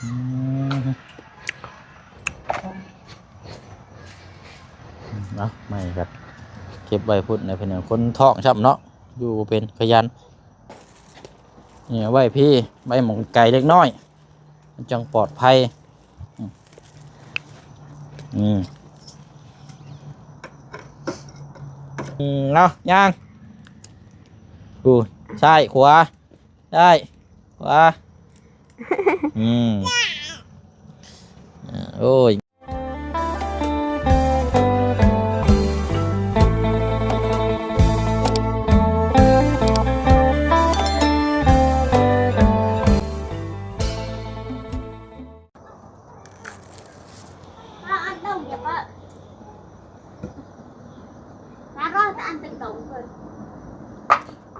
ເນາະ ໄມ້ກໍເກັບໄວ້ພຸ້ນນະ ເປັນຫຍັງຄົນທ້ອງຊ້ຳເນາະ ຢູ່ບໍ່ເປັນ ຂະຫຍັນ. ນີ້ເອົາໄວ້ພີ້ ໄວ້ໝ່ອງໄກເລັກນ້ອຍ ມັນຈັ່ງປອດໄພ. ອືມ ອືມ ເອົາຍ່າງ ຜູ້ ຊ້າຍຂວາ ຊ້າຍຂວາ ອືມ ໂອ້ຍ.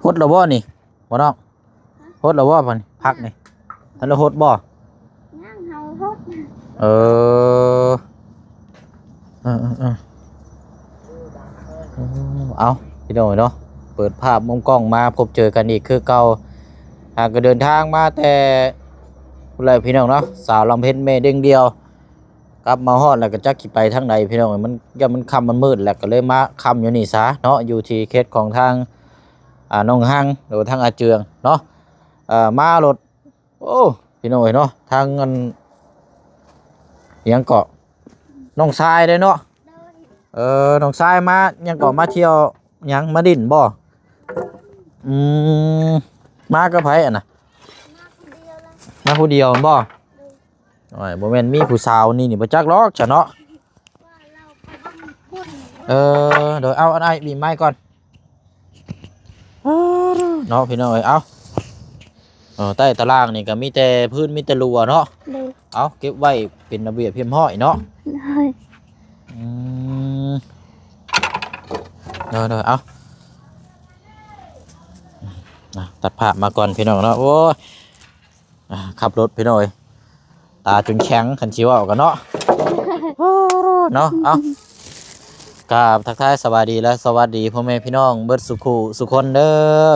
ຫົດແລ້ວບໍ່ນີ້ ບໍ່ນ້ອງ? ຫົດແລ້ວບໍ່ບັດນີ້ ຜັກນີ້ ທັນໄດ້ຫົດບໍ່? ຍັງ ເຮົາຫົດ. ເອີ ເອີໆໆ ເອົາ ພີ່ນ້ອງເອີຍເນາະ ເປີດພາບມຸມກ້ອງມາພົບເຈີກັນອີກຄືເກົ່າ. ຫາກກໍເດີນທາງມາແຕ່ພຸ້ນແຫຼະ ພີ່ນ້ອງເນາະ ສາວລຳເພັນແມ່ດຽງດຽວ ກັບມາຮອດແລ້ວກໍຈັກຊິໄປທາງໃດ ພີ່ນ້ອງເອີຍ ມັນ ຢ້ານມັນຄ່ຳມັນມືດແລ້ວ ກໍເລີຍມາຄ່ຳຢູ່ນີ້ຊະເນາະ ຢູ່ທີ່ເຂດຂອງທາງ ອ່າ ນ້ອງຮັງ ຫຼືວ່າທາງອາເຈືອງເນາະ ເອີ ມາລົດ ໂອ້ ພີ່ນ້ອງເອີຍເນາະ ທາງອັນ ຫຍັງເກາະ ນ້ອງຊາຍເດ້ເນາະ ໂດຍ ເອີ ນ້ອງຊາຍມາ ຫຍັງເກາະ ມາທ່ຽວຫຍັງ ມາຫຼິ້ນບໍ່? ອືມ ມາກັບໃຜຫັ້ນນະ? ມາຜູ້ດຽວແລ້ວ ມາຜູ້ດຽວແມ່ນບໍ່? ໂດຍ ໂອ້ຍ ບໍ່ແມ່ນມີຜູ້ສາວນີ້ນີ້ ບໍ່ຈັກດອກຊະເນາະ ເອີ ໂດຍ ເອົາ ອັນອ້າຍບີບໄມ້ກ່ອນ ເນາະ ພີ່ນ້ອງເອີຍ ເອົາ ເອີ ໃຕ້ຕາລ່າງນີ້ກໍມີແຕ່ພື້ນ ມີແຕ່ລົວເນາະ ໂດຍ ເອົາ ເກັບໄວ້ເປັນລະບຽບຮຽບຮ້ອຍເນາະ ໂດຍ ອືມ ໂດຍໆ ເອົາ ຕັດພາບມາກ່ອນ ພີ່ນ້ອງເນາະ ໂອ້ຍ ອ່າ ຂັບລົດ ພີ່ນ້ອງເອີຍ ຕາຈົນແຂງ ຄັນຊິເວົ້າກັນເນາະ ເນາະ ເອົ້າ ກາບທັກທາຍສະບາຍດີ ແລະ ສະຫວັດດີພໍ່ແມ່ພີ່ນ້ອງເບິດສູ່ຄູ່ສູ່ຄົນເດີ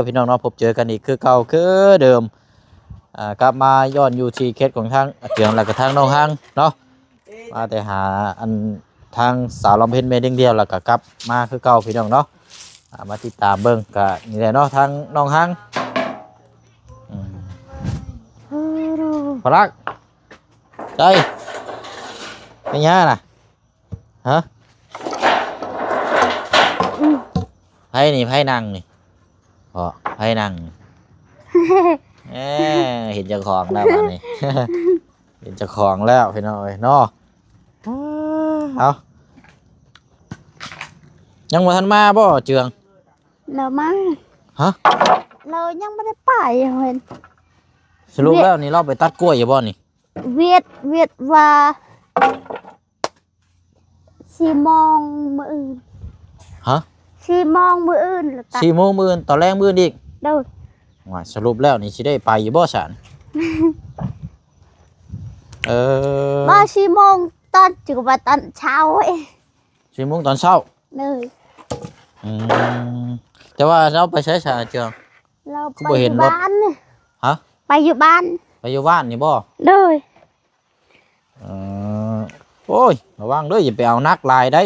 ພີ່ນ້ອງເນາະ ພົບເຈີກັນອີກຄືເກົ່າຄືເດີມ ອ່າ ກັບມາຢ້ອນຢູ່ທີ່ເຂດຂອງທາງອາເຈືອງ ແລະກະທາງນ້ອງຮັງເນາະ ມາແຕ່ຫາອັນທາງສາວລຳເພັນແມ່ດຽງດຽວ ແລ້ວກໍກັບມາຄືເກົ່າ ພີ່ນ້ອງເນາະ ອ່າ ມາຕິດຕາມເບິ່ງ ກະນີ້ແຫຼະເນາະ ທາງນ້ອງຮັງ ອືມ ພະລັກ ໃສ ເປັນຫຍັງນະ ຮະ ອືມ ໃຜນີ້ ໃຜນັ່ງນີ້ ເພາະໃຜນັ່ງນີ້ ເອີ ເຫັນເຈົ້າຂອງແລ້ວບາດນີ້ ເປັນເຈົ້າຂອງແລ້ວ ພີ່ນ້ອງເອີຍເນາະ ເອົາ ຍັງບໍ່ທັນມາບໍ່ ເຈືອງ? ລາວມາ ຮະ? ລາວຍັງບໍ່ໄດ້ໄປ ເຫັນ ສະຫຼຸບແລ້ວນີ້ ລາວໄປຕັດກ້ວຍຢູ່ບໍ່ນີ້? ວຽດ ວຽດວ່າ ສີ່ໂມງມື້ອື່ນ ຮະ? ສີ່ໂມງມື້ອື່ນ ສີ່ໂມງມື້ອື່ນ ຕອນແລງມື້ອື່ນອີກ? ໂດຍ ວ່າ ສະຫຼຸບແລ້ວນີ້ ຊິໄດ້ໄປຢູ່ບໍ່ຊັ້ນ? ເອີ ບໍ່ ສີ່ໂມງຕອນ ຈະວ່າຕອນເຊົ້າ ສີ່ໂມງຕອນເຊົ້າ ໂດຍ ອືມ ແຕ່ວ່າລາວໄປໃສຊະ ເຈືອງ? ລາວໄປຢູ່ບ້ານ ຮະ? ໄປຢູ່ບ້ານ ໄປຢູ່ບ້ານນີ້ບໍ່? ໂດຍ ເອີ ໂອ້ຍ ລະວັງເດີ ຢ່າໄປເອົາໜັກຫຼາຍໄດ໋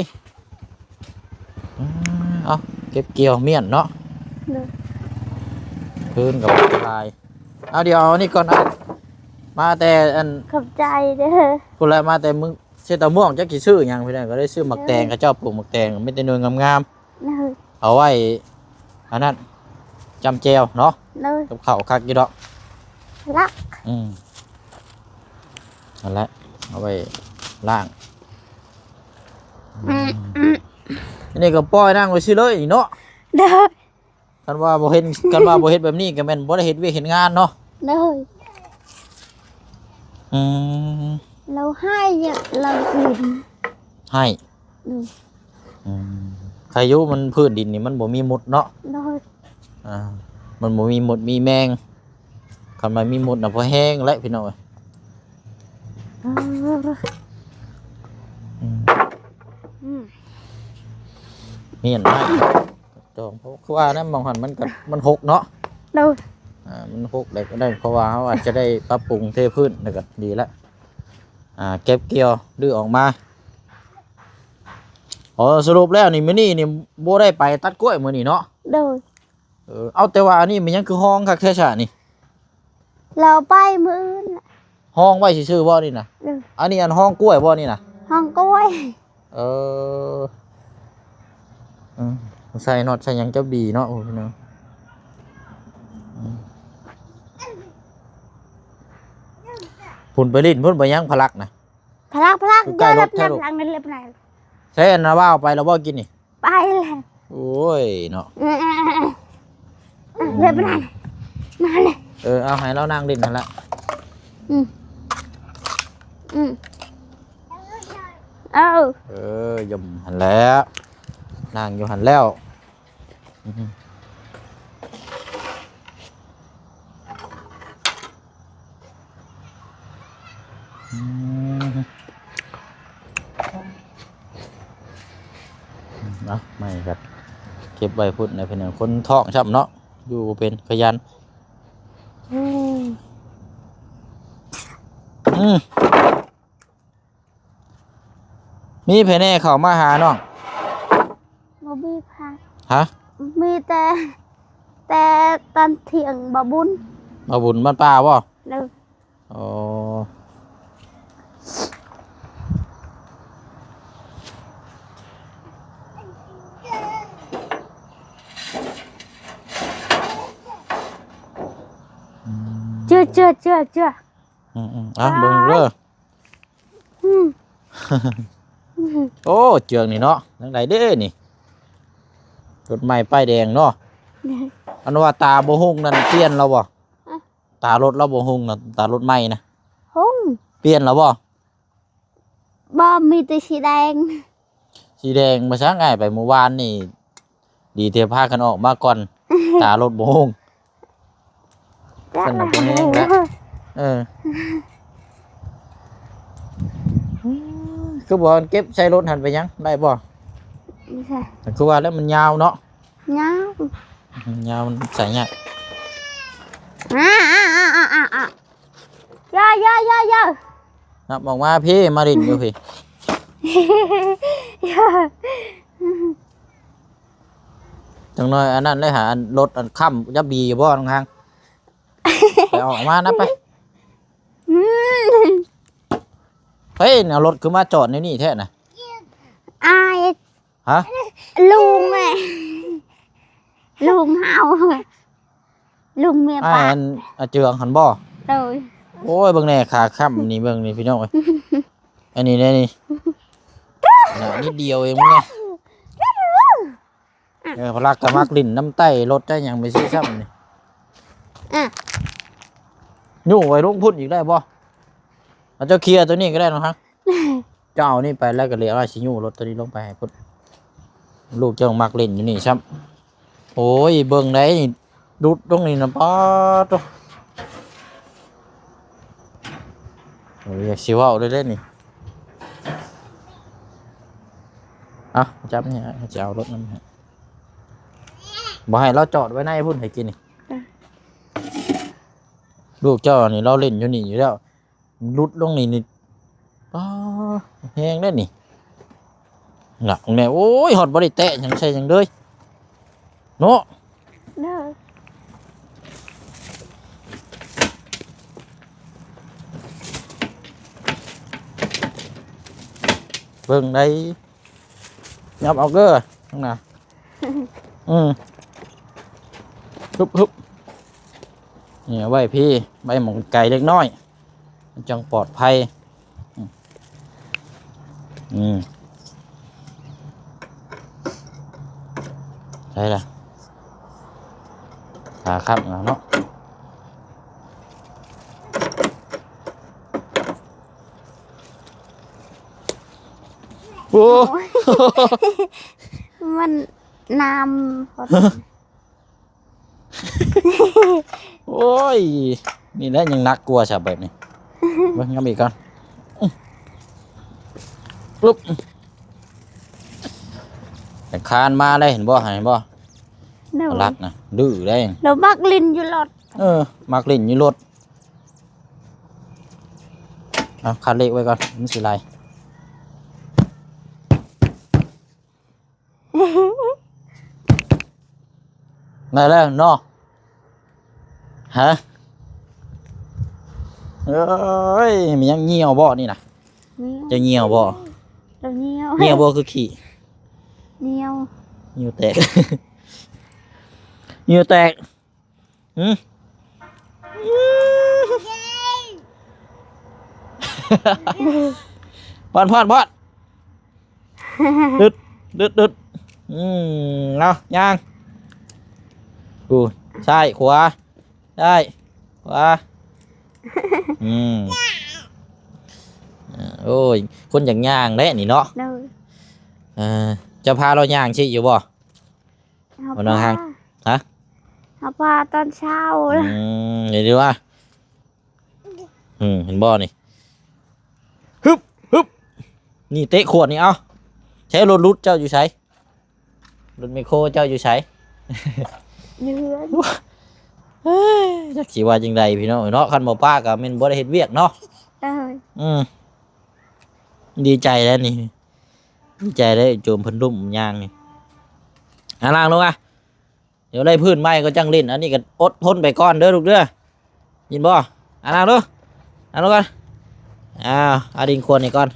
ເອົາ ເກັບກ່ຽວມ້ຽນເນາະ ໂດຍ ພື້ນກໍບໍ່ຫຼາຍ ເອົາ ດຽວເອົານີ້ກ່ອນ ເອົາ ມາແຕ່ອັນ ຂອບໃຈເດີ ພຸ້ນແຫຼະ ມາແຕ່ເມືອງ ເຊຕາມ່ວງ ຈັກຊິຊື້ຫຍັງ ພີ່ນ້ອງ ກໍໄດ້ຊື້ໝາກແຕງ ເຂົາເຈົ້າປູກໝາກແຕງ ມີແຕ່ໜ່ວຍງາມໆ ເອົາໄວ້ອັນນັ້ນ ຈ້ຳແຈ່ວເນາະ ກັບເຂົ້າຄັກຢູ່ດອກ ລັກ ອືມ ນັ້ນແຫຼະ ເອົາໄວ້ລ້າງ ອັນນີ້ກໍປ່ອຍນັ່ງໄວ້ຊື່ເລີຍເນາະ ໂດຍ ຄັນວ່າບໍ່ເຫັນ ຄັນວ່າບໍ່ເຮັດແບບນີ້ກໍແມ່ນບໍ່ໄດ້ເຮັດວຽກເຮັດງານເນາະ ໂດຍ ອືມ ລາວໃຫ້ ລາວກິນ ໃຫ້ ອືມ ອືມ ໃຄຢູ່ມັນພື້ນດິນນີ້ມັນບໍ່ມີມຸດເນາະ ໂດຍ ອ່າ ມັນບໍ່ມີມຸດມີແມງ ຄັນວ່າມີມຸດນະພໍແຮງແຫຼະ ພີ່ນ້ອງເອີຍ ອືມ ອືມ ມີອັນນັ້ນ ຈອງ ເພາະຄືວ່ານັ້ນ ໝ່ອງຫັ້ນມັນກໍ ມັນຫົກເນາະ ໂດຍ ອ່າ ມັນຫົກແລ້ວກໍໄດ້ ເພາະວ່າເຮົາອາດຈະໄດ້ປັບປຸງເທພື້ນ ແລ້ວກໍດີແລ້ວ ອ່າ ເກັບກ່ຽວ ຮື້ອອກມາ. ອໍ ສະຫຼຸບແລ້ວນີ້ ມື້ນີ້ນີ້ບໍ່ໄດ້ໄປຕັດກ້ວຍມື້ນີ້ເນາະ? ໂດຍ. ເອີ ເອົາ ແຕ່ວ່າອັນນີ້ມັນຍັງຄືຮອງຄັກແທ້ຊະນີ້? ລາວໄປມື້ອື່ນ. ຮອງໄວ້ຊື່ໆບໍ່ນີ້ນະ? ໂດຍ. ອັນນີ້ອັນຮອງກ້ວຍບໍ່ນີ້ນະ? ຮອງກ້ວຍ. ເອີ ເອີ ໃສ່ນັອດໃສ່ຫຍັງຈະດີເນາະ ໂອ້ ພີ່ນ້ອງ. ອືມ ພຸ້ນໄປຫຼິ້ນພຸ້ນໄປຫຍັງ ພະລັກນະ? ພະລັກ ພະລັກ ຢູ່ໃກ້ລົດແທ້ລູກ. ໃສ່ອັນນາວ່າວໄປແລ້ວບໍ່ກິນນີ້? ໄປແລ້ວ. ໂອ້ຍເນາະ. ເອີ ເອີ ເອີ ເອີ ເອີ ເອີ ເລີຍໄປນັ້ນ ມາເລີຍ. ເອີ ເອົາໃຫ້ລາວນັ່ງຫຼິ້ນຫັ້ນລະ. ອືມ ອືມ ເອີ ເອີ ຢູ່ຫັ້ນແຫຼະ ນັ່ງຢູ່ຫັ້ນແລ້ວ. ອືມ ອືມ ເອົາ ໄມ້ກໍເກັບໄວ້ພຸ້ນນະ ເປັນຫຍັງ ຄົນທ້ອງຊ້ຳເນາະ ຢູ່ບໍ່ເປັນ ຂະຫຍັນ. ອືມ ອືມ. ມີໃຜແດ່ເຂົ້າມາຫານ້ອງ? ບໍ່ມີໃຜ. ຮະ? ມີແຕ່ ແຕ່ຕອນທ່ຽງ ບ່າວບຸນ. ບ່າວບຸນບ້ານປ່າບໍ່? ໂດຍ. ອໍ ອືມ ເຈື່ອ ເຈື່ອ ເຈື່ອ ເຈື່ອ. ອືມໆ ອ່ະ ເບິ່ງເດີ. ອືມ ໂອ້ ເຈືອງນີ້ເນາະ ຈັ່ງໃດເດ້ນີ້ ລົດໃໝ່ປ້າຍແດງເນາະ. ອັນວ່າຕາບໍ່ຮຸ່ງນັ້ນປ່ຽນແລ້ວບໍ່? ອະ ຕາລົດລາວບໍ່ຮຸ່ງນະ ຕາລົດໃໝ່ນະ. ຮຸ່ງ. ປ່ຽນແລ້ວບໍ່? ບໍ່ ມີແຕ່ສີແດງ. ສີແດງ ມາຊ່າງອ້າຍໄປມື້ວານນີ້ ດີແຕ່ພາກັນອອກມາກ່ອນ ຕາລົດບໍ່ຮຸ່ງ. ຈັ່ງນັ້ນບໍ່ແຮງແລ້ວ. ເອີ ຄືບໍ່ເກັບໃສ່ລົດຫັ້ນໄປຫຍັງ ໄດ້ບໍ່? ຄືວ່າແລ້ວ ມັນຍາວເນາະ. ຍາວ ຍາວ ມັນໃສ່ຍາກ. ອາ ອາ ອາ ອາ ອາ ອາ ຢ່າ ຢ່າ ຢ່າ ຢ່າ ນັບອອກມາພີ້ ມາຫຼິ້ນຢູ່ພີ້. ຢ່າ ຈັກໜ້ອຍອັນນັ້ນເລີຍຫາ ອັນລົດອັນຄ້ຳ ຈັກບີຢູ່ບໍ່ນ້ອງທາງ? ໄປ ອອກມານະ ໄປ. ອືມ ເຮີ້ຍ ເອົາລົດຄືມາຈອດໃນນີ້ແທ້ນະ? ອາຍ. ຮະ? ລຸງແມ່ ລຸງເຮົາ ລຸງເມຍປ້າ ອັນອາເຈືອງຫັ້ນບໍ່? ໂດຍ. ໂອ້ຍ ເບິ່ງແດ່ ຂາຄ້ຳນີ້ ເບິ່ງນີ້ພີ່ນ້ອງເອີຍ ອັນນີ້ແດ່ນີ້ ໜ້ານິດດຽວເອງ ເບິ່ງແດ່. ເອີ ພະລັກກໍມັກຫຼິ້ນນຳໃຕ້ລົດໃຕ້ຫຍັງໄປຊີ້ຊ້ຳນີ້. ອະ ຍູ້ໄວ້ລົງພຸ້ນອີກໄດ້ບໍ່? ເອົາ ເຈົ້າເຄຍໂຕນີ້ກໍໄດ້ນ້ອງຮັກ. ເຈົ້າເອົານີ້ໄປແລ້ວກໍເລີຍວ່າຊິຍູ້ລົດໂຕນີ້ລົງໄປໃຫ້ພຸ້ນ. ລູກເຈົ້າມັກຫຼິ້ນຢູ່ນີ້ຊ້ຳ. ໂອ້ຍ ເບິ່ງໄດ໋ ດຸດລົງນີ້ນະ ປາດໂທ້. ໂອ້ຍ ຢາກຊິເວົ້າເລີຍເດ້ນີ້. ເອົາ ຈັບນີ້ ຈະເອົາລົດນຳໃຫ້. ບໍ່ໃຫ້ລາວຈອດໄວ້ໃນພຸ້ນໃຫ້ກິນນີ້. ລູກເຈົ້ານີ້ລາວຫຼິ້ນຢູ່ນີ້ຢູ່ແລ້ວ. ຫຼຸດລົງນີ້ນີ້ ປ້າ ແຮງເດ້ນີ້ ນະແມ່. ໂອ້ຍ ຮອດບໍ່ໄດ້ແຕະຫຍັງໃສ່ຫຍັງເລີຍເນາະ. ເດີ ເບິ່ງໄດ໋ ຫຍັບອອກເດີ ຂ້າງໜ້າ. ອືມ ຮຶບ ຮຶບ ນີ້ເອົາໄວ້ພີ້ ໄວ້ໝ່ອງໄກເລັກນ້ອຍ ມັນຈັ່ງປອດໄພ. ອືມ ອືມ ໃຊ່ລະ ຂາຄ້ຳແລ້ວເນາະ. ໂອ້ ໂອ້ຍ ມັນນ້ຳ ໂອ້ຍ ນີ້ແຫຼະຍັງໜັກກວ່າຊະແບບນີ້. ເບິ່ງ ຫຍັບອີກກ່ອນ ປຶບ ຄານມາເລີຍ ເຫັນບໍ່ ເຫັນບໍ່? ໂດຍ ລັກນະ ດື້ເດ້ ລາວມັກຫຼິ້ນຢູ່ລົດ. ເອີ ມັກຫຼິ້ນຢູ່ລົດ. ເອົາ ຄັດເລກໄວ້ກ່ອນ ມັນຊິໄຫຼ. ໄດ້ແລ້ວເນາະ. ຮະ? ເອີຍ ມັນຍັງຍ່ຽວບໍ່ນີ້ນະ? ຍ່ຽວ. ຈະຍ່ຽວບໍ່? ລາວຍ່ຽວ. ຍ່ຽວບໍ່ຄືຂີ້? ຍ່ຽວ. ຍ່ຽວແຕກ. ຍ່ຽວແຕກ. ຫື? ຜ່ອນ ຜ່ອນ ຜ່ອນ. ດຶດ ດຶດ ດຶດ. ອືມ ເອົາ ຍ່າງ ໂອ້ ຊ້າຍ ຂວາ ຊ້າຍ ຂວາ. ອືມ ໂອ້ຍ ຄົນຢາກຍ່າງແຫຼະນີ້ເນາະ. ໂດຍ. ເອີ ເຈົ້າພາລາວຍ່າງຊີ້ຢູ່ບໍ່? ເຮົາ ບໍ່ນອນຫ້າງ ພາ ຮະ? ເຮົາພາຕອນເຊົ້າ. ອືມ ເຫັນຢູ່ວ່າ ອືມ ເຫັນບໍ່ນີ້? ຮຶບ ຮຶບ ນີ້ເຕະຂວດນີ້ ເອົາ ໃຊ້ລົດຫຼຸດເຈົ້າຢູ່ໃສ? ລົດແມັກໂຄເຈົ້າຢູ່ໃສ? ຢູ່ເຮືອນ. ເອີຍ ຈັກຊິວ່າຈັ່ງໃດພີ່ນ້ອງເອີຍເນາະ ຄັນບໍ່ປາກໍແມ່ນບໍ່ໄດ້ເຮັດວຽກເນາະ. ເອີ ອືມ ດີໃຈແລ້ວນີ້ ດີໃຈແລ້ວ ໂຈມເພິ່ນລຸ້ມຍ່າງນີ້. ອ່າ ນັ່ງລົງອ່ະ ດຽວໄດ້ພື້ນໃໝ່ກໍຈັ່ງຫຼິ້ນ ອັນນີ້ກໍອົດທົນໄປກ່ອນເດີລູກເດີ ຍິນບໍ່? ອ່າ ນັ່ງດູ ນັ່ງລົງກ່ອນ. ອ້າວ ເອົາດິນຂວດນີ້ກ່ອນ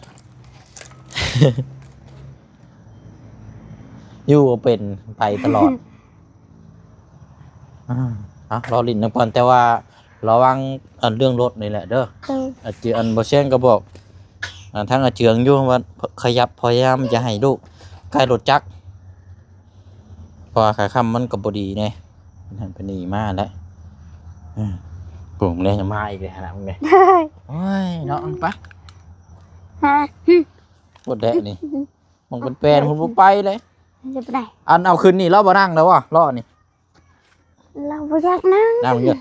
ຢູ່ບໍ່ເປັນ ໄປຕະຫຼອດ. ອ່າ ເອົາ ລໍຫຼິ້ນນຳກັນ ແຕ່ວ່າລະວັງ ອັນ ເລື່ອງລົດນີ້ແຫຼະເດີ. ໂດຍ. ອາເຈືອງ ອັນ ບໍ່ແຊງກໍບອກ ອ່າ ທາງອາເຈືອງຢູ່ວ່າ ຂະຫຍັບ ພະຍາຍາມຈະໃຫ້ລູກໃກ້ລົດຈັກ ເພາະວ່າຂາຄ່ຳມັນກໍບໍ່ດີແດ່ ນັ້ນເພິ່ນໜີມາແລ້ວ. ອືມ ປຸ້ງແລ້ວ ມາອີກແລ້ວນະ ມຶງແດ່. ໂອ້ຍ ເນາະ ໄປ ຮະ ໂຄດແດະນີ້ ມັນເປັນແປນ ພຸ້ນບໍ່ໄປເລີຍ. ຈະໄປໃດ? ອັນ ເອົາຂຶ້ນນີ້ ລາວບໍ່ນັ່ງແລ້ວວະ ລໍ້ນີ້ ລາວບໍ່ຢາກນັ່ງ. ນັ່ງຢູ່.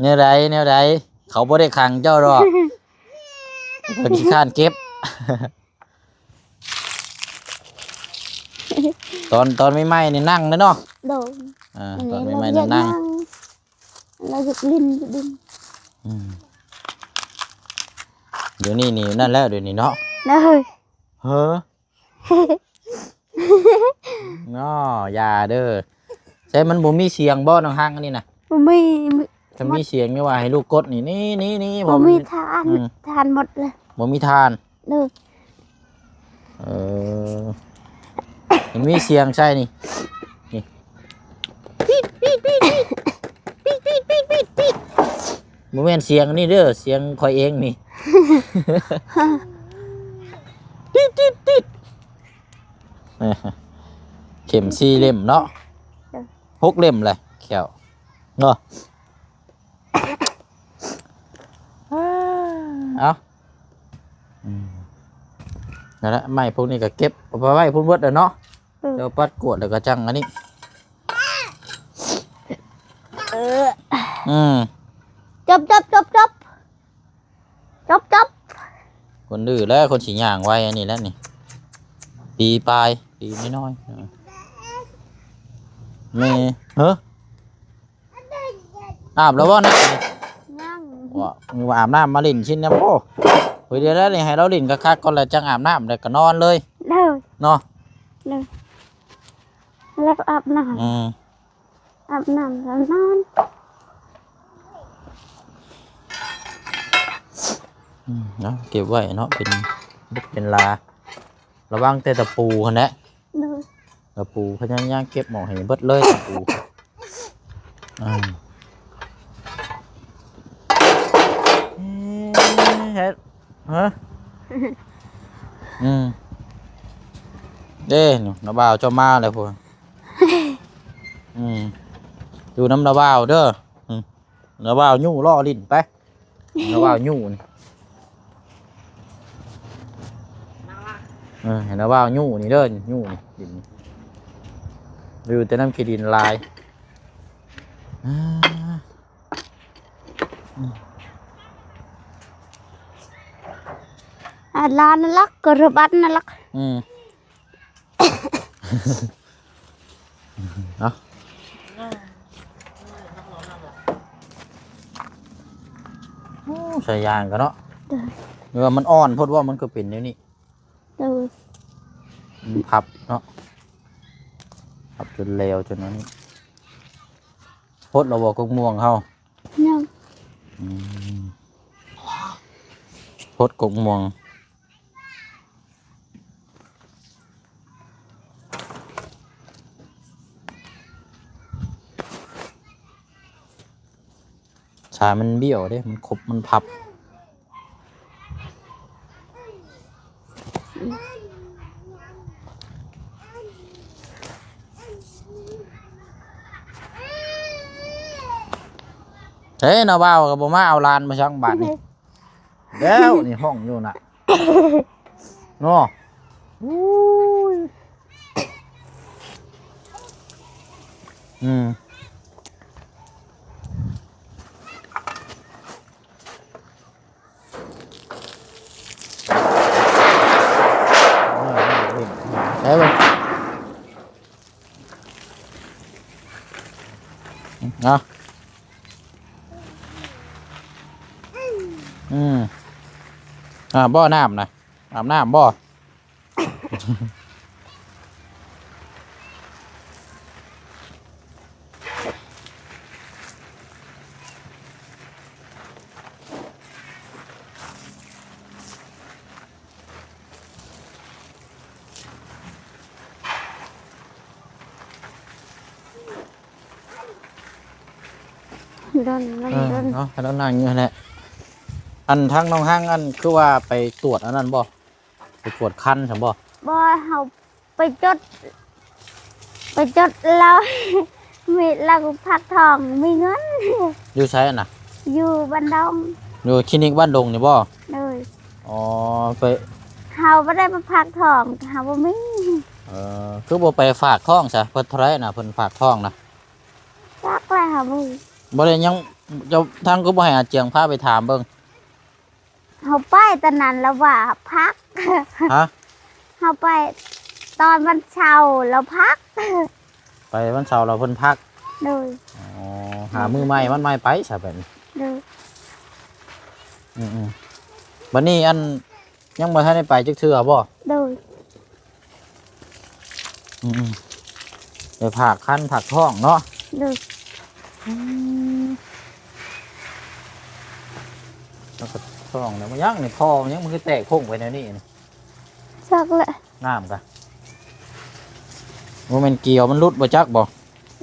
ແນວໃດ ແນວໃດ ເຂົາບໍ່ໄດ້ຂັງເຈົ້າດອກ ເຂົາຂີ້ຄ້ານເກັບ. ຕອນ ຕອນໃໝ່ໆນີ້ນັ່ງເດ້ເນາະ. ໂດຍ. ອ່າ ອັນນີ້ ຕອນໃໝ່ໆນີ້ນັ່ງ ລາວຢາກຫຼິ້ນຢູ່ດິນ. ອືມ ດຽວນີ້ນີ້ນັ້ນແລ້ວ ດຽວນີ້ເນາະ. ໂດຍ. ເຮີ ເນາະ ຢ່າເດີ. ໃສ່ ມັນບໍ່ມີສຽງບໍ່ ນາງຮັກອັນນີ້ນະ? ບໍ່ມີ. ຖ້າມີສຽງນີ້ວ່າໃຫ້ລູກກົດນີ້ ນີ້ ນີ້ ນີ້ ບໍ່ມີທານ. ອືມ ທານໝົດເລີຍ ບໍ່ມີທານ. ໂດຍ. ເອີ ມັນມີສຽງໃສ່ນີ້ ນີ້ ປີດ ປີດ ປີດ ປີດ ບໍ່ແມ່ນສຽງອັນນີ້ເດີ ສຽງຂ້ອຍເອງນີ້ ຕີດ ຕີດ ຕີດ. ເຂັມສີ່ເຫຼັ້ມເນາະ. ເອີ ຫົກເຫຼັ້ມແຫຼະແຂ້ວເນາະ. ເອົາ ອືມ ນັ້ນແຫຼະ ໄມ້ພວກນີ້ກໍເກັບເອົາໄປໄວ້ພຸ້ນເບິດແລ້ວເນາະ. ເອີ ເຈົ້າປັດກວດແລ້ວກໍຈັ່ງອັນນີ້. ເອີ ອືມ ຈົບ ຈົບ ຈົບ ຈົບ. ຈົບ ຈົບ. ຄົນດື້ແລ້ວ ຄົນຊິຍ່າງໄວອັນນີ້ແຫຼະນີ້ ປີປາຍ ປີນ້ອຍໆ. ເອີ ແມ່ ເຮີ ອາບແລ້ວບໍ່ນະ? ຍັງ. ວ່າ ວ່າອາບນ້ຳມາຫຼິ້ນຊິນນຳບໍ່? ໂອ້ຍ ດຽວແລ້ວນີ້ ໃຫ້ລາວຫຼິ້ນຄັກໆກ່ອນ ແລ້ວຈັ່ງອາບນ້ຳ ແລ້ວກໍນອນເລີຍ. ໂດຍ. ເນາະ. ໂດຍ. ແລ້ວອາບນ້ຳ. ອືມ. ອາບນ້ຳແລ້ວນອນ. ອືມ ເອົາເກັບໄວ້ເນາະ ເປັນເບັດເປັນລາ ລະວັງແຕ່ຕະປູຫັ້ນແຫຼະ. ໂດຍ. ຕະປູພະຍາຍາມເກັບອອກໃຫ້ເບິດເລີຍຕະປູ. ອ່າ ເຮັດ ຮະ? ອືມ ເດ້ ນ້າບ່າວເຈົ້າມາແລ້ວພຸ້ນ. ອືມ ຢູ່ນຳນ້າບ່າວເດີ. ອືມ ນ້າບ່າວຍູ້ລໍ້ຫຼິ້ນໄປ ນ້າບ່າວຍູ້ນີ້. ເອີ ໃຫ້ນ້າບ່າວຍູ້ນີ້ເດີ ຍູ້ນີ້ ດິນນີ້ ຢູ່ແຕ່ນຳຂີ້ດິນຫຼາຍ. ອ່າ ອາ ຫຼານນັ້ນລະ ກໍລະບັດນັ້ນລະ. ອືມ ເອົາ ເອີ ສາຍຢາງກໍເນາະ ໂດຍ ຫຼືວ່າມັນອ່ອນໂພດບໍ່ ມັນຄືເປັນແນວນີ້ ໂດຍ ມັນພັບເນາະ ພັບຈົນແຫຼວຈົນອັນນີ້ ຫົດແລ້ວບໍ່ກົກມ່ວງເຮົາ? ຍັງ ອືມ ຫົດກົກມ່ວງ ສາຍມັນບ້ຽວເດ້ ມັນຄົບ ມັນພັບ. ເອີ ນ້າບ່າວກໍບໍ່ມາເອົາຫຼານມາສັງບາດນີ້ ແລ້ວນີ້ຫ້ອງຢູ່ນະ ເນາະ ໂອ້ຍ ອືມ. ໄປເບິ່ງ ເອົາ ອືມ ອາ ບໍ່ ນ້ຳນະ ອາບນ້ຳບໍ່? ດົນ ເອີ ດົນ ເນາະ ໃຫ້ລາວນັ່ງຢູ່ຫັ້ນແຫຼະ ອັນທາງນ້ອງຮັງ ອັນ ຄືວ່າໄປກວດອັນນັ້ນບໍ່? ໄປກວດຄັນຊັ້ນບໍ່? ບໍ່ ເຮົາໄປຈົດ ໄປຈົດແລ້ວ ມີ ແລ້ວກໍພັກທ້ອງ ມີເງິນ. ຢູ່ໃສຫັ້ນນະ? ຢູ່ບ້ານດົງ ຢູ່ຄລີນິກບ້ານດົງນີ້ບໍ່? ໂດຍ ອໍ ໄປ ເຮົາບໍ່ໄດ້ໄປພັກທ້ອງ ເຮົາບໍ່ມີ. ເອີ ຄືບໍ່ໄປຝາກທ້ອງຊະ? ເພິ່ນເທົ່າໃດນະ ເພິ່ນຝາກທ້ອງນະ? ຈັກແຫຼະ ເຮົາບໍ່ ບໍ່ໄດ້ຍັງ ເຈົ້າ ທາງຄືບໍ່ໃຫ້ອາຈຽງພາໄປຖາມເບິ່ງ? ເຮົາໄປຕອນນັ້ນລາວວ່າພັກ. ຮະ? ເຮົາໄປຕອນວັນເສົາລາວພັກ. ໄປວັນເສົາລາວເພິ່ນພັກ. ໂດຍ ອໍ ຫາມື້ໃໝ່ວັນໃໝ່ໄປຊະບັດນີ້. ໂດຍ ອືມໆ ບັດນີ້ອັນ ຍັງບໍ່ທັນໄດ້ໄປຈັກເທື່ອບໍ່? ໂດຍ ອືມໆ ໄປຝາກຄັນຝາກທ້ອງເນາະ. ໂດຍ ອືມ ແລ້ວກໍທ້ອງແລ້ວ ມັນຍັງນີ້ ທໍ່ມັນຍັງ ມັນຄືແຕກໂພງໄປແນວນີ້ນີ້? ຈັກແຫຼະ ນ້ຳກະ ບໍ່ແມ່ນກຽວມັນຫຼຸດບໍ່ຈັກບໍ່?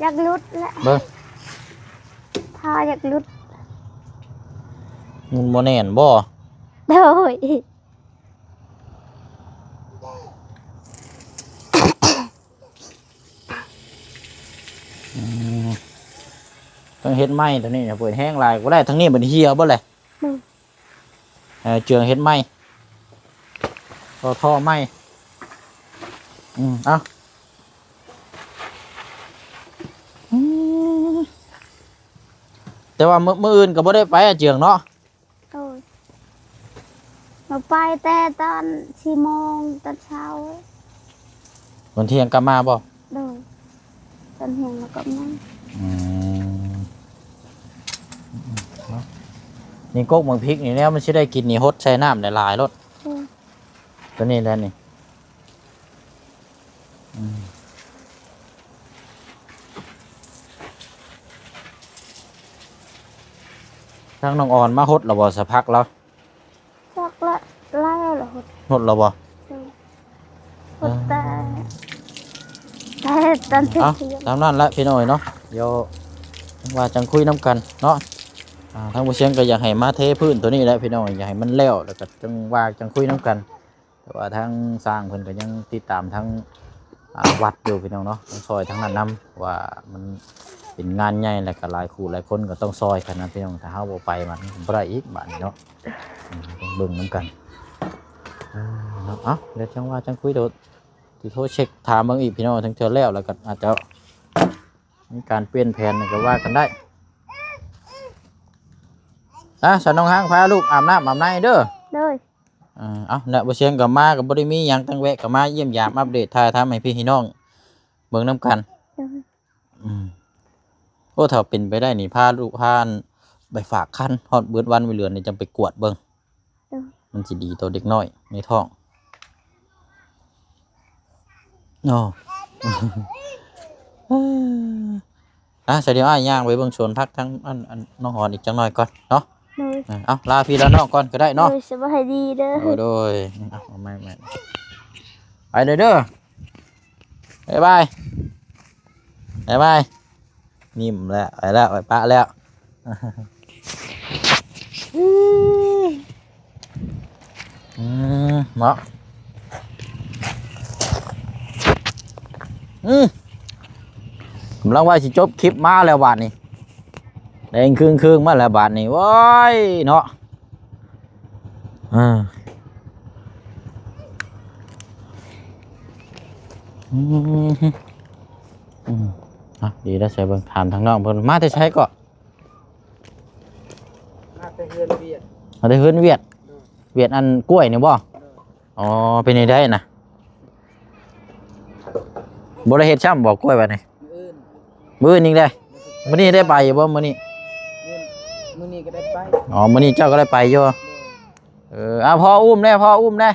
ຢາກຫຼຸດແຫຼະ ເບິ່ງ ຖ້າຢາກຫຼຸດ ມັນບໍ່ແໜ້ນບໍ່? ໂດຍ ອືມ ຕ້ອງເຮັດໃໝ່ຕົວນີ້ນະ ເປີດແຮງຫຼາຍບໍ່ໄດ້ ທາງນີ້ມັນເຫ່ຍເບິດແຫຼະ. ໂດຍ ເອີ ເຈື່ອງເຮັດໃໝ່ ຕໍ່ທໍ່ໃໝ່ ອືມ ເອົາ ອືມ ແຕ່ວ່າມື້ ມື້ອື່ນກໍບໍ່ໄດ້ໄປອາເຈື່ອງເນາະ? ໂດຍ ເຮົາໄປແຕ່ຕອນສີ່ໂມງຕອນເຊົ້າ. ຕອນທ່ຽງກັບມາບໍ່? ໂດຍ ຕອນທ່ຽງແລ້ວກັບມາ. ອືມ ເນາະ ນີ້ກົກໝາກພິກນີ້ແລ້ວມັນຊິໄດ້ກິນນີ້ ຫົດໃສ່ນ້ຳຫຼາຍໆໂລດ. ໂດຍ ຕົວນີ້ແຫຼະນີ້. ອືມ ທາງນ້ອງອອນມາຫົດແລ້ວບໍ່ສະພັກລາວ? ຈັກລະ ແລ້ວລະຫົດ ຫົດແລ້ວບໍ່? ໂດຍ ຫົດແຕ່ ອ່າ ແຕ່ຕອນເທີ່ຍງ. ເອົ້າ ຕາມນັ້ນລະພີ່ນ້ອງເອີຍເນາະ ດຽວວ່າຈັ່ງຄຸຍນຳກັນເນາະ. ອ່າ ທາງບໍ່ຊຽງກໍຢາກໃຫ້ມາເທພື້ນຕົວນີ້ແຫຼະພີ່ນ້ອງ ຢາກໃຫ້ມັນແລ້ວ ແລ້ວກໍຈັ່ງວ່າຈັ່ງຄຸຍນຳກັນ. ແຕ່ວ່າທາງຊ່າງເພິ່ນກໍຍັງຕິດຕາມທາງ ອ່າ ວັດຢູ່ພີ່ນ້ອງເນາະ ຕ້ອງຊ່ອຍທາງນັ້ນນຳ ວ່າມັນເປັນງານໃຫຍ່ ແລ້ວກໍຫຼາຍຄູ່ຫຼາຍຄົນກໍຕ້ອງຊ່ອຍກັນນະພີ່ນ້ອງ. ຖ້າເຮົາບໍ່ໄປມັນກໍບໍ່ໄດ້ອີກບາດນີ້ເນາະ. ອືມ ຕ້ອງເບິ່ງນຳກັນ ເອີ ເນາະ. ເອົ້າ ດຽວຈັ່ງວ່າຈັ່ງຄຸຍ ດຽວຊິໂທເຊັກຖາມເບິ່ງອີກພີ່ນ້ອງ ທັງເທື່ອແລ້ວ ແລ້ວກໍອາດຈະມີການປ່ຽນແຜນກໍວ່າກັນໄດ້. ອາ ສາວນ້ອງຮັງ ພາລູກອາບນ້ຳອາບໃນເດີ. ໂດຍ ເອີ ເອົ້າ ແລະ ບໍ່ຊຽງກໍມາ ກໍບໍ່ໄດ້ມີຫຍັງ ຕັ້ງແວະກໍມາຢ້ຽມຢາມອັບເດດ ຖ່າຍທຳໃຫ້ພີ່ໃຫ້ນ້ອງເບິ່ງນຳກັນ. ໂດຍ ອືມ ໂອ້ ຖ້າເປັນໄປໄດ້ນີ້ ພາລູກ ພາ ໄປຝາກຄັນ ຮອດເບິດວັນເວເດືອນນີ້ຈັ່ງໄປກວດເບິ່ງ ໂດຍ ມັນຊິດີຕໍ່ເດັກນ້ອຍໃນທ້ອງເນາະ. ອ່າ ສະດຽວອ້າຍຍ່າງໄປເບິ່ງສວນຜັກທາງອັນ ອັນນ້ອງຫອນອີກຈັກໜ່ອຍກ່ອນເນາະ. ໂດຍ ເອີ ເອົາ ລາພີ່ລານ້ອງກ່ອນກໍໄດ້ເນາະ. ໂດຍ ສະບາຍດີເດີ. ໂດຍ ໂດຍ ເອົາ ເອົາ ໄປເດີ ໄປເດີ ບາຍບາຍ ບາຍບາຍ. ຍິ້ມແລ້ວ ໄປແລ້ວ ໄປປະແລ້ວ. ອືມ ເນາະ ອືມ ກຳລັງວ່າຊິຈົບຄລິບ ມາແລ້ວບາດນີ້ ແດງເຄິ່ງໆ ມາແລ້ວບາດນີ້ ໂອ້ຍ ເນາະ. ອ່າ ອືມ ອືມ ອ່ະ ດີແລ້ວ ໃສ່ເບິ່ງ ຖາມທາງນ້ອງເພິ່ນ ມາແຕ່ໃສເກາະ? ມາແຕ່ເຮືອນວຽດ. ມາແຕ່ເຮືອນວຽດ. ໂດຍ ວຽດອັນກ້ວຍນີ້ບໍ່? ໂດຍ ອໍ ເປັນແນວໃດນະ? ບໍ່ໄດ້ເຮັດຊ້ຳບໍ່ກ້ວຍບາດນີ້? ມື້ອື່ນ ມື້ອື່ນອີກເດ້. ມື້ນີ້ໄດ້ໄປຢູ່ບໍ່ມື້ນີ້? ມື້ ມື້ນີ້ກໍໄດ້ໄປ. ອໍ ມື້ນີ້ເຈົ້າກໍໄດ້ໄປຢູ່. ໂດຍ ເອີ ເອົາ ພໍ່ອຸ້ມແດ່ ພໍ່ອຸ້ມແດ່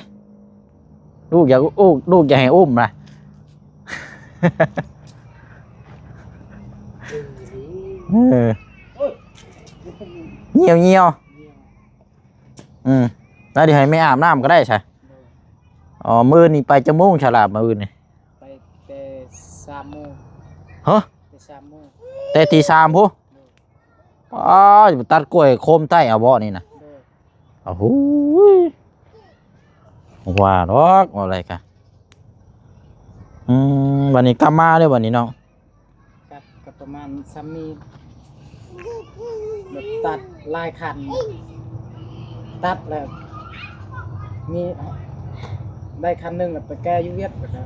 ລູກຢາກອຸ້ມ ລູກຢາກໃຫ້ອຸ້ມນະ. ເອີ ຍ່ຽວໆ ອືມ ແລ້ວດຽວໃຫ້ແມ່ອາບນ້ຳກໍໄດ້ຊະ. ໂດຍ ອໍ ມື້ນີ້ໄປຈັກໂມງຊະລາບ ມື້ອື່ນນີ້? ໄປແຕ່ສາມໂມງ. ຮະ? ແຕ່ສາມໂມງ ແຕ່ຕີສາມພຸ້ນ. ໂດຍ ປ້າ ຊິໄປຕັດກ້ວຍໂຄມໃຕ້ເອົາບໍ່ນີ້ນະ? ໂດຍ ໂອ້ໂຫ ບໍ່ວ່າດອກ ເວົ້າໄດ້ກະ ອືມ ບັດນີ້ກັບມາເດີ້ບັດນີ້ນ້ອງ. ກັບ ກັບປະມານຊ່ຳນີ້ ແບບຕັດຫຼາຍຄັນ ຕັດແລ້ວ ມີ ໄດ້ຄັນໜຶ່ງແລ້ວໄປແກ່ຢູ່ວຽດ ແລ້ວກໍ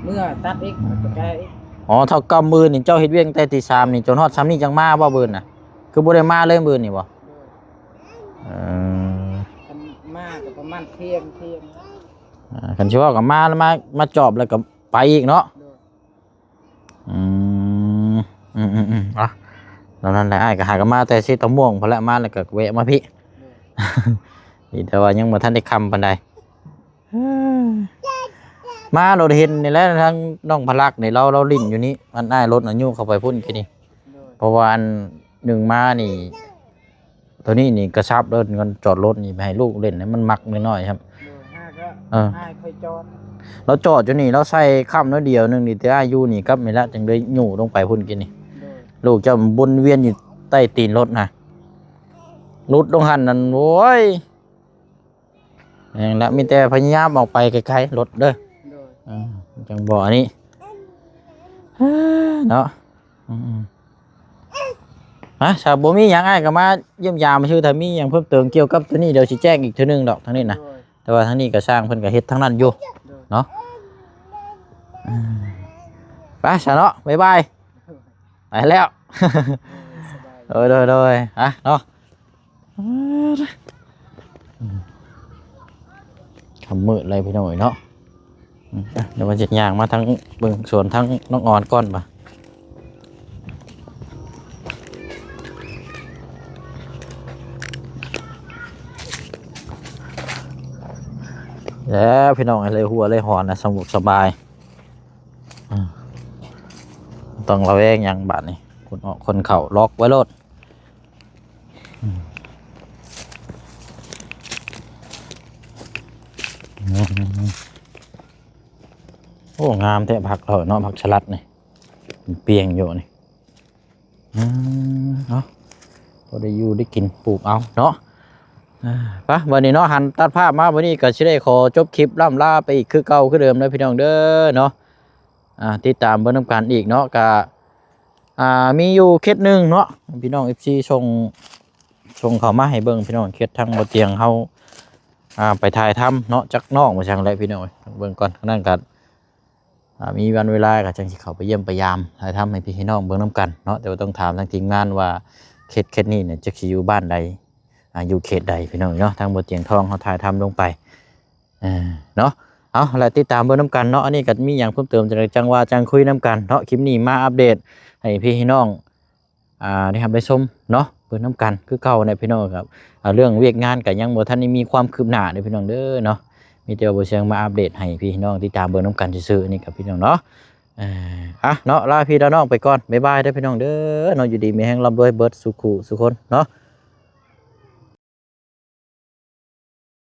ເມືອຕັດອີກ ແລ້ວໄປແກ່ອີກ. ອໍ ເທົ່າກັບມື້ນີ້ເຈົ້າເຮັດວຽກຕັ້ງແຕ່ຕີສາມນີ້ ຈົນຮອດຊ່ຳນີ້ຈັ່ງມາບໍ່ມື້ນະ? ຄືບໍ່ໄດ້ມາເລີຍມື້ນີ້ບໍ່? ໂດຍ ເອີ ຄັນມາກໍປະມານທ່ຽງ ທ່ຽງ. ອ່າ ຄັນຊິເວົ້າກໍມາ ມາ ມາຈອບແລ້ວກໍໄປອີກເນາະ. ໂດຍ ອືມ ອືມໆໆ ເອົາ ແນວນັ້ນແຫຼະ ອ້າຍກໍຫາກໍມາແຕ່ເຊຕະມ່ວງພຸ້ນແຫຼະ ມາແລ້ວກໍແວະມາພີ້. ໂດຍ ດີແຕ່ວ່າຍັງບໍ່ທັນໄດ້ຄ່ຳປານໃດ. ມາໂລດເຫັນນີ້ແຫຼະ ທາງນ້ອງພະລັກນີ້ ລາວ ລາວຫຼິ້ນຢູ່ນີ້ ອັນອ້າຍລົດອາຍຸເຂົ້າໄປພຸ້ນກີ້ນີ້. ໂດຍ ເພາະວ່າອັນໜຶ່ງມານີ້ ໂຕນີ້ນີ້ກະຊັບເລີຍ ເງິນຈອດລົດນີ້ໄປໃຫ້ລູກຫຼິ້ນ ໃຫ້ມັນມັກນ້ອຍໆ ຄັບ. ໂດຍ ຫາກໍ ເອີ ອ້າຍຄ່ອຍຈອດ ລາວຈອດຢູ່ນີ້ ລາວໃສ່ຄ້ຳໜ້ອຍດຽວໜຶ່ງນີ້ ແຕ່ອ້າຍຢູ່ນີ້ກັບນີ້ລະ ຈຶ່ງໄດ້ຍູ້ລົງໄປພຸ້ນກີ້ນີ້. ໂດຍ ລູກເຈົ້າວົນວຽນຢູ່ໃຕ້ຕີນລົດນະ ຫຼຸດລົງຫັ້ນນັ້ນ ໂອ້ຍ ແມ່ນລະ ມີແຕ່ພະຍາຍາມອອກໄປໄກໆລົດເດີ້. ໂດຍ ເອີ ຈັ່ງບໍ່ອັນນີ້ ເນາະ. ອືມໆ ຮະ ຖ້າບໍ່ມີຫຍັງ ອ້າຍກໍມາຢ້ຽມຢາມຊື່ ຖ້າມີຫຍັງເພີ່ມເຕີມກ່ຽວກັບໂຕນີ້ ດຽວຊິແຈ້ງອີກເທື່ອໜຶ່ງດອກທາງນີ້ນະ. ໂດຍ ແຕ່ວ່າທາງນີ້ກໍຊ່າງເພິ່ນກໍເຮັດທາງນັ້ນຢູ່. ໂດຍ ເນາະ ອືມ ໄປຊະເນາະ ບາຍບາຍ ໄປແລ້ວ. ໂດຍ ສະບາຍ ໂດຍໆໆ ອະເນາະ. ອືມ ຄ່ຳມືດເລີຍພີ່ນ້ອງເອີຍເນາະ. ອືມ ອ່ະ ດຽວວ່າຊິຍ່າງມາທາງເບິ່ງສວນທາງນ້ອງອອນກ່ອນບາດ. ແລ້ວພີ່ນ້ອງເອີຍ ເລີຍຫົວເລີຍຫອນນະ ສະຫງົບສະບາຍ. ອືມ ຕ້ອງລະແວງຫຍັງບາດນີ້ ຄົນອອກຄົນເຂົ້າ ລັອກໄວ້ໂລດ. ອືມ ໂອ້ ງາມແທ້ ຜັກເຮົາເນາະ ຜັກສະຫຼັດນີ້ ມັນປ່ຽງຢູ່ນີ້. ອືມ ເອົາ ພໍໄດ້ຢູ່ໄດ້ກິນ ປູກເອົາເນາະ. ອ່າ ໄປ ບັດນີ້ເນາະ ຫັນຕັດພາບມາບັດນີ້ ກໍຊິໄດ້ຂໍຈົບຄລິບລ່ຳລາໄປອີກຄືເກົ່າຄືເດີມເດີພີ່ນ້ອງເດີເນາະ. ອ່າ ຕິດຕາມເບິ່ງນຳກັນອີກເນາະ ກະ ອ່າ ມີຢູ່ເຂດໜຶ່ງເນາະ ພີ່ນ້ອງເອັຟຊີ ສົ່ງ ສົ່ງເຂົ້າມາໃຫ້ເບິ່ງພີ່ນ້ອງ ເຂດທາງບໍ່ຕຽງເຮົາ ອ່າ ໄປຖ່າຍທຳເນາະ ຈັກນ້ອງວ່າຊັ້ນແຫຼະພີ່ນ້ອງເອີຍ. ເບິ່ງກ່ອນ ອັນນັ້ນກໍ ອ່າ ມີວັນເວລາກໍຈັ່ງຊິເຂົ້າໄປຢ້ຽມໄປຢາມ ຖ່າຍທຳໃຫ້ພີ່ໃຫ້ນ້ອງເບິ່ງນຳກັນເນາະ. ແຕ່ວ່າຕ້ອງຖາມທາງທີມງານວ່າເຂດ ເຂດນີ້ນີ້ ຈັກຊິຢູ່ບ້ານໃດ ອ່າ ຢູ່ເຂດໃດພີ່ນ້ອງເນາະ. ທາງບໍ່ຕຽງທອງເຮົາຖ່າຍທຳລົງໄປ ເອີ ເນາະ. ເອົາ ແລະ ຕິດຕາມເບິ່ງນຳກັນເນາະ ອັນນີ້ກໍມີຫຍັງເພີ່ມເຕີມຈັ່ງໃດ ຈັ່ງວ່າຈັ່ງຄຸຍນຳກັນເນາະ. ຄລິບນີ້ມາອັບເດດໃຫ້ພີ່ໃຫ້ນ້ອງ ອ່າ ໄດ້ຮັບໄດ້ຊົມເນາະ. ເບິ່ງນຳກັນຄືເກົ່າແຫຼະພີ່ນ້ອງ. ເອີ່ ເລື່ອງວຽກງານກໍຍັງບໍ່ທັນໄດ້ມີຄວາມຄືບໜ້າເດີ້ພີ່ນ້ອງເດີ້ເນາະ. ມີແຕ່ວ່າບໍ່ຊຽງມາອັບເດດໃຫ້ພີ່ນ້ອງຕິດຕາມເບິ່ງນຳກັນຊື່ໆ ນີ້ກັບພີ່ນ້ອງເນາະ. ເອີ່ ອ່ະເນາະ ລາພີ່ລານ້ອງໄປກ່ອນ. ບາຍບາຍເດີ້ພີ່ນ້ອງເດີ້ເນາະ. ຢູ່ດີມີແຮງ ຮ່ຳລວຍເບິດສູ່ຄູ່ສູ່ຄົນເນາະ.